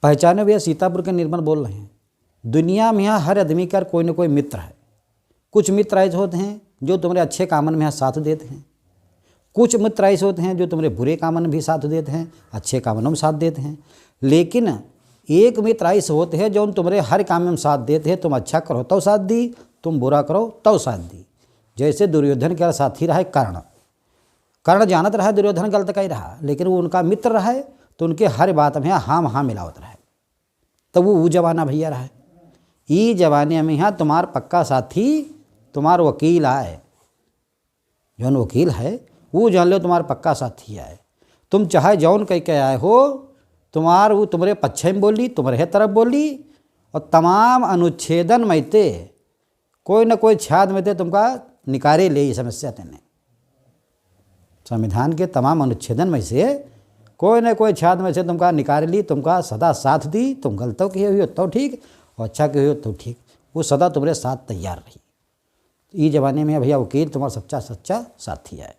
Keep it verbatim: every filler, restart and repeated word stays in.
पहचानो भैया, सीतापुर के निर्मल बोल रहे हैं। दुनिया में यहाँ हर आदमी का कोई न कोई मित्र है। कुछ मित्र ऐसे होते हैं जो तुम्हारे अच्छे कामन में यहाँ साथ देते हैं, कुछ मित्र ऐसे होते हैं जो तुम्हारे बुरे कामन में भी साथ देते हैं, अच्छे कामनों में साथ देते हैं। लेकिन एक मित्र ऐसे होते हैं जो तुम्हारे हर काम में साथ देते हैं। तुम अच्छा करो तो साथ दी, तुम बुरा करो तो साथ दी। जैसे दुर्योधन का साथी रहा है कर्ण। कर्ण जानत रहा दुर्योधन गलत कही रहा, लेकिन वो उनका मित्र रहा है, तो उनके हर बात में हाँ हाँ मिलावत रहा है। तब वो, वो जमाना भैया रहा है। ई जमाने में यहाँ तुम्हार पक्का साथी तुम्हार वकील आए। जौन वकील है, वो जान लो तुम्हार पक्का साथी आए। तुम चाहे जौन कह के आए हो, तुम्हार वो तुम्हारे पक्ष में बोली, तुम्हारे तरफ बोली, और तमाम अनुच्छेदन में ते कोई न कोई छाद में ते तुमका निकारे ले ई समस्या तेने। संविधान के तमाम अनुच्छेदन में से कोई न कोई छाद में से तुमका निकारे ली, तुमका सदा साथ दी। तुम गलतो किए हुए हो तो ठीक, और अच्छा किए हुए हो तो ठीक, वो सदा तुम्हारे साथ तैयार रही। ई जमाने में भैया वकील तुम्हारा सच्चा सच्चा साथी है।